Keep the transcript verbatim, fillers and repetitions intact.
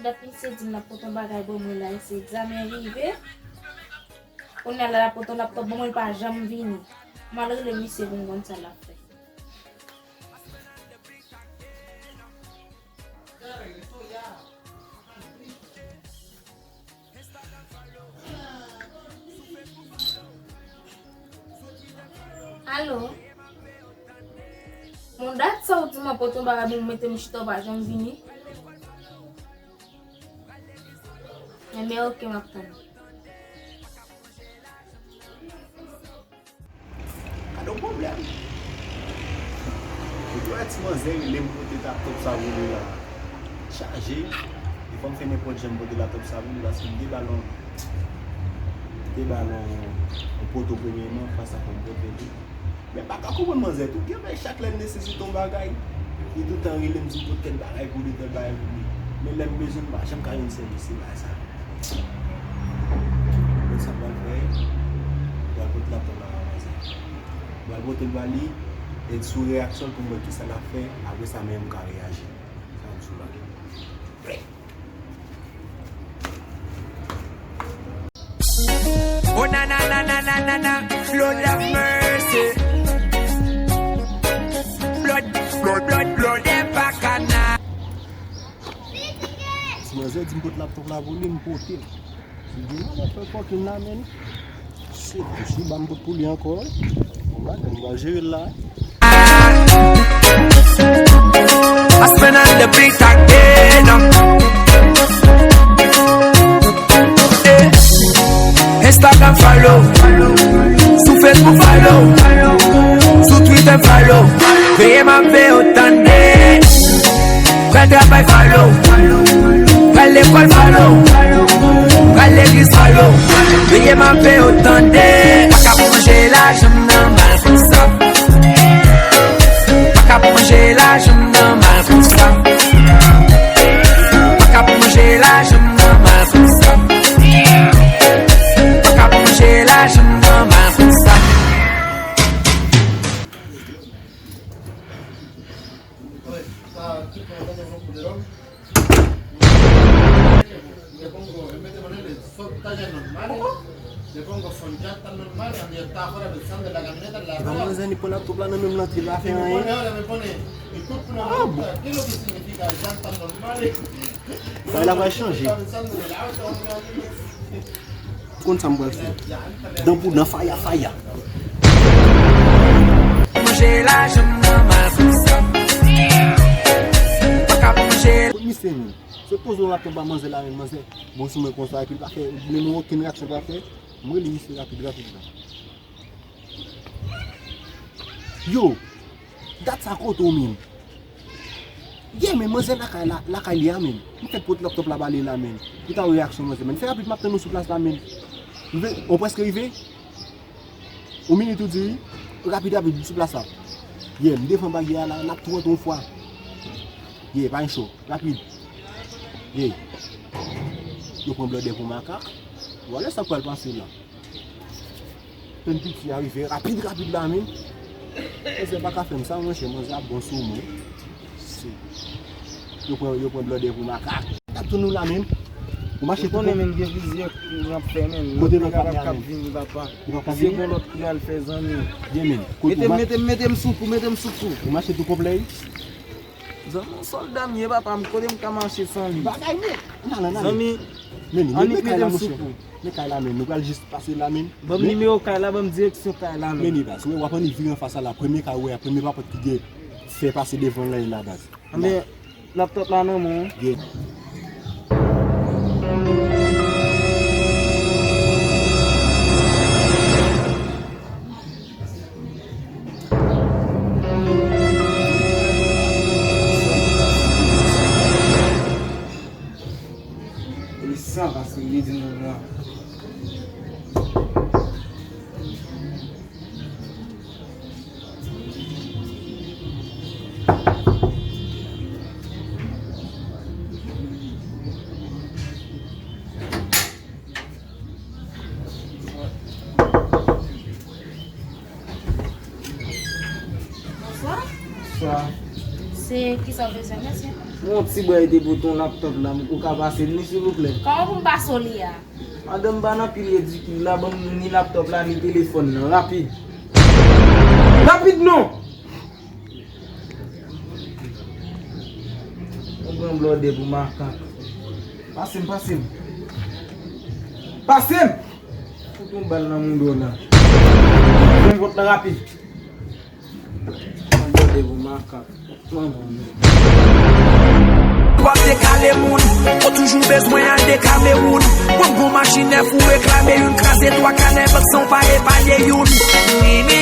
Lòt misye di m l ap pote yon bagay ban mwen la, se egzamen rive. Kounye a la, l ap pote yon laptòp ban mwen, l pa janm vini. M al rele misye pou m konn sa l ap fè. Alo? Bon, dat sa ou di m ap pote yon bagay pou m mete m chita, ou pa janm vini. Enben, oke, m ap tann ou. Gade yon pwoblèm. Ou wè ti manzè rele m pote laptòp sa pou li la. Chaje. E fò m fè nenpòt jan m pote laptòp sa pou li paske m te ba l yon, m te ba l yon, yon poto premyèman, fwa sa fò m pote li. Men m pa ka konprann manzè tou. Gen bagay chak lè l nesesite yon bagay, li toutan rele m di m pot tèl bagay pou li, tèl bagay pou li. Men lè m bezwen l, m pa janm ka jwenn sèvis li, bagay sa. Mwen sa m pral fè, m pral pote laptòp la ba manzè. M pral pote l ba li, e sou reyaksyon l pou m wè kisa l ap fè, apre sa menm m ka reyaji. Sa m sou la. Oh na na na na na na na, Lord have mercy. Blood, blood, blood, blood, e bakana. Ti manzè di m pot laptòp la pou li, m pote l. Si gen mwen fè fòkin la, men. Se tou, si ba m pot pou li ankò. Bon, bagay, m pral jere l la. I spend on the beat again. Eh. Instagram follow, sou Facebook follow, sou Twitter follow. Veye m ap veye w tande. Pral travay follow, pral lekòl follow, pral legliz follow. Veye m ap veye w tande. Pa ka manje lajan m nan mal konsa. Pa ka manje lajan m nan mal konsa. Pa ka manje lajan m nan mal konsa. Pa ka manje lajan m nan mal konsa. Epa manzè ni pran laptòp la nan men m, l antre, l pa fè anyen. Ah bon. Bagay la pral chanje. Ou konn sa m pral fè? Dan pou dan, faya, faya. Manje lajan m nan mal konsa. Pa ka manje. Kot misye menm? Se poze yon laptòp ba manzè la menm, manzè. Bon, sou mwen konsa, epi l pa fè menm okenn reyaksyon, pa fè. M rele misye rapid, rapid la. Yo, dat sa kote w menm? Yeah, men manzè lakay la, lakay li a menm. M fèk pot laptòp la ba li la menm. Ki ta reyaksyon manzè, menm? Fè rapid, m ap tann ou sou plas la menm. Rive, ou prèske rive? Yon minit ou di wi. Rapid, rapid, sou plas la. Yeah, m devan baryè a la, n ap tou rantre yon fwa. Yeah, pa gen cho. Rapid. Yeah. Yo pran blòdè pou makak. Vwala sa k pral pase la. Tann piti a rive rapid, rapid la menm. Manzè pa ka fè m sa, monchè, manzè ap bon sou mwen. Se. Yo pran, yo pran blòdè pou makak. Tap tou nou la menm. Ou mache tou. Ou konnen menm gen plizyè kou n ap fè menm. Kote lòt patnè a menm? Kap vini, papa. Li pa ka vini? Se gon lòt kou l al fè, zanmi. Byen menm. Mete m, mete m, mete m sou kou, mete m sou kou. Ou mache tou konplè wi? Zanmi, yon sòlda m ye, papa, m kote m ka mache san li? Bagay nèt. N ale, n ale. Zanmi, annik mete m sou kou. Men kay la menm, nou pral jis pase la menm. Ban m nimewo kay la, ban m direksyon kay la menm. Men li baz, w ap annik vire anfas la, premye kay ou wè a, premye papòt ki gen fè pase devan l la, e la baz. Anben, laptòp la nan men w. Yeah. Li san paske li di nou blan. Bonswa. Bonswa. Se kisa w bezwen, mesye? Yon ti bwè ede pou ton laptòp la, ou ka pase m li, silvouplè? Kòman pou m pase w li a? Madanm, m pa nan pil ridikil la, ban m ni laptòp la, ni telefòn nan, rapid. Rapid non! Yon gran blòdè pou makak. Pase m, pase m. Pase m! Fout yon bal nan mouda w la. Pran vòt la rapid. Yon blòdè pou makak. Manman mwen. W ap dekale moun, ou toujou bezwen al dekame woun. Pran bon machin nèf ou reklame youn, kraze twa kanè bank san w pa epanye youn. Mimi,